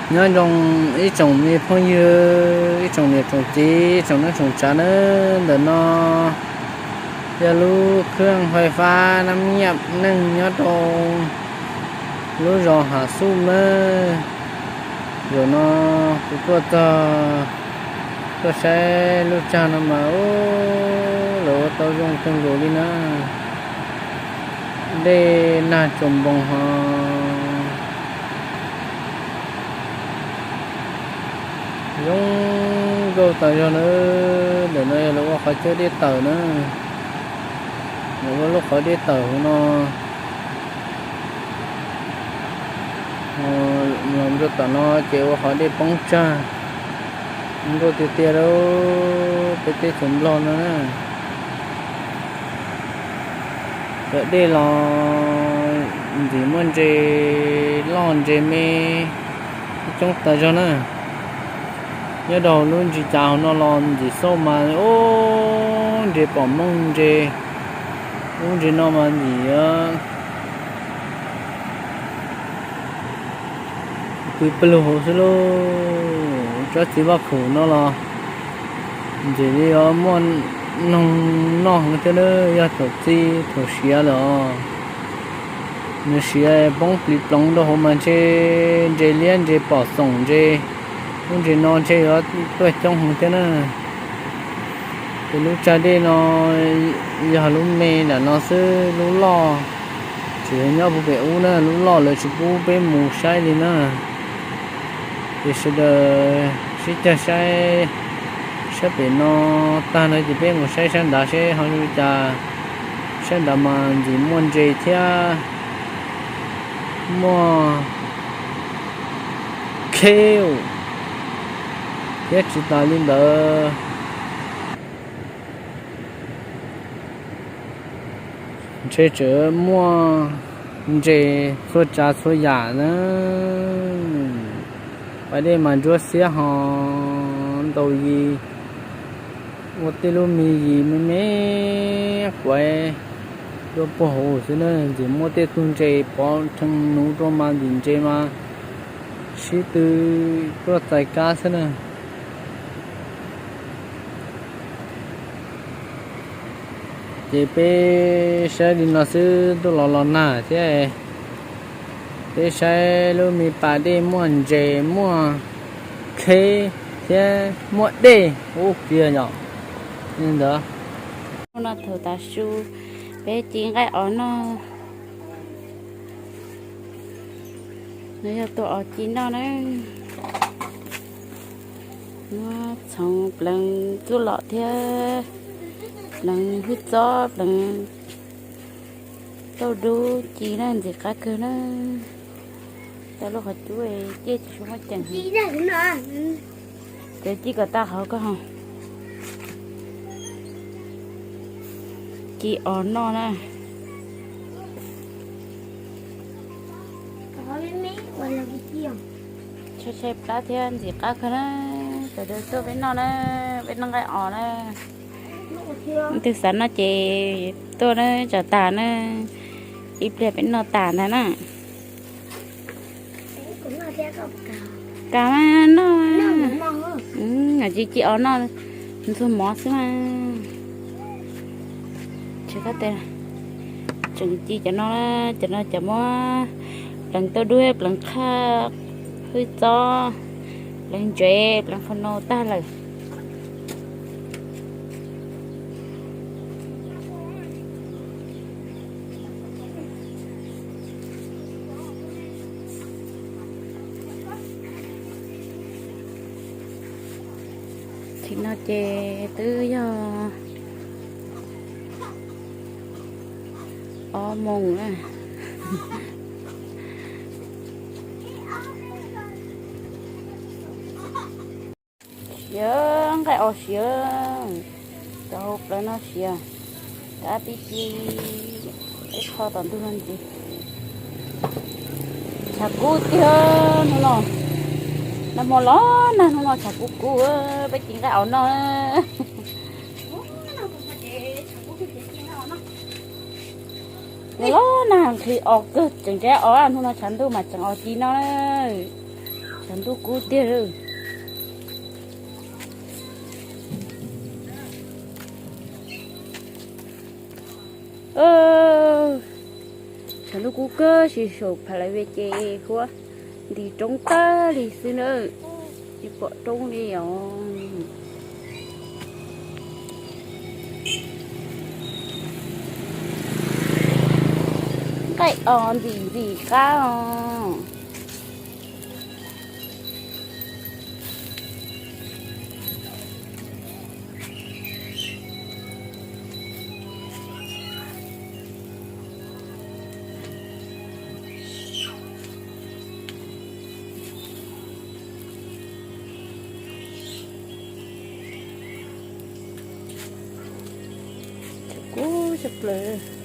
Nyob zoo ib tsoom me phooj ywg, ib tsoom niam tsoom txiv, ib tsoom neej tsoom tsav nawb. Ntawm no yog lub khwj fais fab nab nyiaj neej nyob rau lub zos Hav Xuj nawb. Zaum no kuv tuaj txog, tuaj saib lub tsag no mas ub, lawv ua tau zoo kawg nkaus li na. Dej nag tsuas npoos ho zoo nkauj tas zog na. Ntawm no yog lawv ua qhov chaw dej tawm na. Lawv ua lub qhov dej tawm hauv no. Los rau tom no ces ua qhov dej poob tsag. Nkauj tiag tiag lauj, peb teb chaws Nplog no na. Tawm dej los ntxim muaj ntses loj ntses me coob tas zog na. Nyob rau lub ntsis cas hauv no los ntxim xauj mas ub, ntses pom mooj ntses, ub ntses no mas ntxim pw pawg lug hauv xwb lauj. Tsob txiv vaj khaum no los ntxim li yuav muaj noog noj heev thiab na, yog thaum txi thaum siav lawm os. Nws siav poob plis ploov rau hauv mas ntshe ntses liab ntses pom xoom ntses, ub ntses no ntshe yuav tuaj coob heev thiab na. Ces lub tsag dej no yog lub me nram no xwb, lub loj tseem nyob puag pem ub na, lub loj lawv tsis pub peb mus saib li na. Ces sawv daws sib cag saib, saib pem no tag no ces peb mus saib sab nrad seb ho zoo li cas. Sab nrad mas ntxim muaj ntses thiab muaj kheb thiab tsis tas li ntawd, ntshe tseem muaj ntses txhua tsav txhua yam na. Pas dej mas ntsuab xiab ho ntau yi, ua tej lub me yim me me kuav dua puag hauv xwb na. Ntxim muaj tej tug ntses pov rhees nuv rau mas ntxim ntses mas sib tw tuaj txais kab xwb na. Ces peb saib li no xwb, tuaj los los nag thiab. Peb saib lub me pas dej muaj ntses muaj kheb thiab muaj dej ub kiag yom. Li ntawd, hnub no thaum tav su peb ci nqaij os noj. Nws yog tua os ci noj na. Muab txhoov pleev txuj lom thiab pleev hwj txob, pleev tauj dub ci na, ntxim qab kawg na. Tau lub qhov cub ciaj tsis muaj ceem. Ces ci kom tag qhov koj ho ci os noj na. Tshaib tshaib plab thiab ntxim qab kawg na. Sawv daws tuaj peb noj na, peb noj nqaij os na. Leej twg xav noj ces tuaj na, tsaus tas na, ib pliag peb noj tas ntag na. Kam mas noj, ci ci os noj ntxuag mov xwb mas. Tseem ci cov no, cov no cov muab pleev tauj dub, pleev qhaj, hwj txob, pleev ntsev, pleev qhov no tag lawm. Thaum no ces twb yog ob moos na. Siav, nqaij os siav, cov hauv plawv no siav, kab tib si, ib qho tom ntug no ntxiv. Tshav kub tiag hnub no, nag hmo los nag hnub no tshav kub kub, peb ci nqaij os noj. Los nag nqhis os kawg, tseem ntsib os, hnub no tshav ntuj mas tseem os ci noj. Tshav ntuj kub tiag lawm. Tshav ntuj kub kawg, sis saum phav lawv ve ces huab nti roob tag li xwb na. Tsis pom roob li os. Nqaij os, ntim ntim qab os. Tshav kub tshaj plaws.